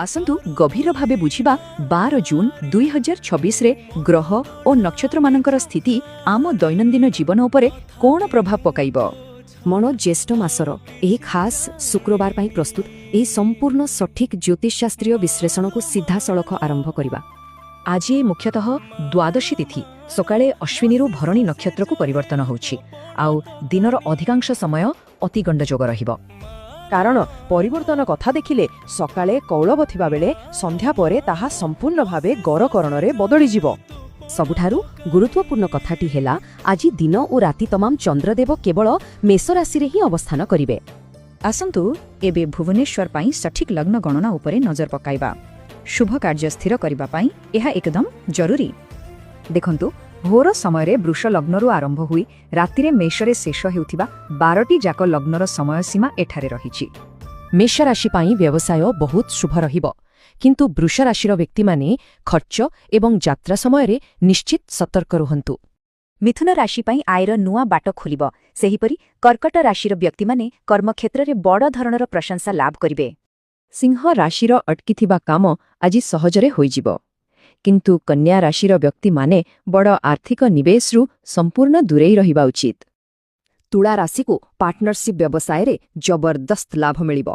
ଆସନ୍ତୁ ଗଭୀର ଭାବେ ବୁଝିବା 12 ଜୁନ୍ 2026ରେ ଗ୍ରହ ଓ ନକ୍ଷତ୍ରମାନଙ୍କର ସ୍ଥିତି ଆମ ଦୈନନ୍ଦିନ ଜୀବନ ଉପରେ କ'ଣ ପ୍ରଭାବ ପକାଇବ। ମଣ ଜ୍ୟେଷ୍ଠ ମାସର ଏହି ଖାସ୍ ଶୁକ୍ରବାର ପାଇଁ ପ୍ରସ୍ତୁତ ଏହି ସମ୍ପୂର୍ଣ୍ଣ ସଠିକ୍ ଜ୍ୟୋତିଷଶାସ୍ତ୍ରୀୟ ବିଶ୍ଳେଷଣକୁ ସିଧାସଳଖ ଆରମ୍ଭ କରିବା। ଆଜି ମୁଖ୍ୟତଃ ଦ୍ୱାଦଶୀ ତିଥି ସକାଳେ ଅଶ୍ୱିନୀରୁ ଭରଣୀ ନକ୍ଷତ୍ରକୁ ପରିବର୍ତ୍ତନ ହେଉଛି ଆଉ ଦିନର ଅଧିକାଂଶ ସମୟ ଅତିଗଣ୍ଡ ଯୋଗ ରହିବ। କାରଣ ପରିବର୍ତ୍ତନ କଥା ଦେଖିଲେ ସକାଳେ କୌଳବ ଥିବାବେଳେ ସନ୍ଧ୍ୟା ପରେ ତାହା ସମ୍ପୂର୍ଣ୍ଣ ଭାବେ ଗରକରଣରେ ବଦଳିଯିବ। ସବୁଠାରୁ ଗୁରୁତ୍ୱପୂର୍ଣ୍ଣ କଥାଟି ହେଲା, ଆଜି ଦିନ ଓ ରାତି ତମାମ ଚନ୍ଦ୍ରଦେବ କେବଳ ମେଷ ରାଶିରେ ହିଁ ଅବସ୍ଥାନ କରିବେ। ଆସନ୍ତୁ ଏବେ ଭୁବନେଶ୍ୱର ପାଇଁ ସଠିକ୍ ଲଗ୍ନ ଗଣନା ଉପରେ ନଜର ପକାଇବା। ଶୁଭ କାର୍ଯ୍ୟ ସ୍ଥିର କରିବା ପାଇଁ ଏହା ଏକଦମ ଜରୁରୀ। ଦେଖନ୍ତୁ, ଭୋର ସମୟରେ ବୃଷ ଲଗ୍ନରୁ ଆରମ୍ଭ ହୋଇ ରାତିରେ ମେଷରେ ଶେଷ ହେଉଥିବା 12ଟି ଯାକ ଲଗ୍ନର ସମୟ ସୀମା ଏଠାରେ ରହିଛି। ମେଷ ରାଶି ପାଇଁ ବ୍ୟବସାୟ ବହୁତ ଶୁଭ ରହିବ, କିନ୍ତୁ ବୃଷ ରାଶିର ବ୍ୟକ୍ତିମାନେ ଖର୍ଚ୍ଚ ଏବଂ ଯାତ୍ରା ସମୟରେ ନିଶ୍ଚିତ ସତର୍କ ରୁହନ୍ତୁ। ମିଥୁନ ରାଶି ପାଇଁ ଆୟର ନୂଆ ବାଟ ଖୋଲିବ। ସେହିପରି କର୍କଟ ରାଶିର ବ୍ୟକ୍ତିମାନେ କର୍ମକ୍ଷେତ୍ରରେ ବଡ଼ ଧରଣର ପ୍ରଶଂସା ଲାଭ କରିବେ। ସିଂହ ରାଶିର ଅଟକିଥିବା କାମ ଆଜି ସହଜରେ ହୋଇଯିବ, କିନ୍ତୁ କନ୍ୟା ରାଶିର ବ୍ୟକ୍ତିମାନେ ବଡ଼ ଆର୍ଥିକ ନିବେଶରୁ ସମ୍ପୂର୍ଣ୍ଣ ଦୂରେଇ ରହିବା ଉଚିତ। ତୁଳା ରାଶିକୁ ପାର୍ଟନରସିପ୍ ବ୍ୟବସାୟରେ ଜବରଦସ୍ତ ଲାଭ ମିଳିବ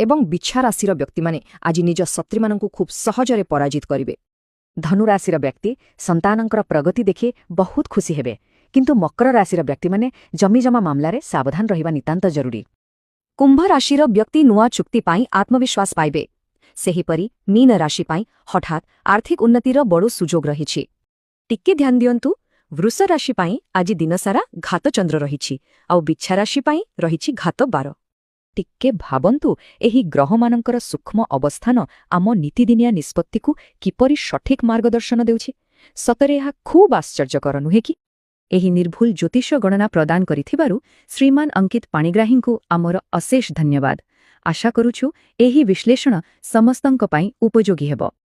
ଏବଂ ବିଛା ରାଶିର ବ୍ୟକ୍ତିମାନେ ଆଜି ନିଜ ଶତ୍ରୁମାନଙ୍କୁ ଖୁବ୍ ସହଜରେ ପରାଜିତ କରିବେ। ଧନୁରାଶିର ବ୍ୟକ୍ତି ସନ୍ତାନଙ୍କର ପ୍ରଗତି ଦେଖି ବହୁତ ଖୁସି ହେବେ, କିନ୍ତୁ ମକର ରାଶିର ବ୍ୟକ୍ତିମାନେ ଜମିଜମା ମାମଲାରେ ସାବଧାନ ରହିବା ନିତାନ୍ତ ଜରୁରୀ। କୁମ୍ଭ ରାଶିର ବ୍ୟକ୍ତି ନୂଆ ଚୁକ୍ତି ପାଇଁ ଆତ୍ମବିଶ୍ୱାସ ପାଇବେ। ସେହିପରି ମୀନ ରାଶି ପାଇଁ ହଠାତ୍ ଆର୍ଥିକ ଉନ୍ନତିର ବଡ଼ ସୁଯୋଗ ରହିଛି। ଟିକେ ଧ୍ୟାନ ଦିଅନ୍ତୁ, ବୃଷ ରାଶି ପାଇଁ ଆଜି ଦିନସାରା ଘାତଚନ୍ଦ୍ର ରହିଛି ଆଉ ବିଛା ରାଶି ପାଇଁ ରହିଛି ଘାତ 12। ଟିକେ ଭାବନ୍ତୁ, ଏହି ଗ୍ରହମାନଙ୍କର ସୂକ୍ଷ୍ମ ଅବସ୍ଥାନ ଆମ ନିତିଦିନିଆ ନିଷ୍ପତ୍ତିକୁ କିପରି ସଠିକ୍ ମାର୍ଗଦର୍ଶନ ଦେଉଛି। ସତରେ ଏହା ଖୁବ୍ ଆଶ୍ଚର୍ଯ୍ୟକର ନୁହେଁ କି? ଏହି ନିର୍ଭୁଲ ଜ୍ୟୋତିଷ ଗଣନା ପ୍ରଦାନ କରିଥିବାରୁ ଶ୍ରୀମାନ ଅଙ୍କିତ ପାଣିଗ୍ରାହୀଙ୍କୁ ଆମର ଅଶେଷ ଧନ୍ୟବାଦ। ଆଶା କରୁଛୁ, ଏହି ବିଶ୍ଳେଷଣ ସମସ୍ତଙ୍କ ପାଇଁ ଉପଯୋଗୀ ହେବ।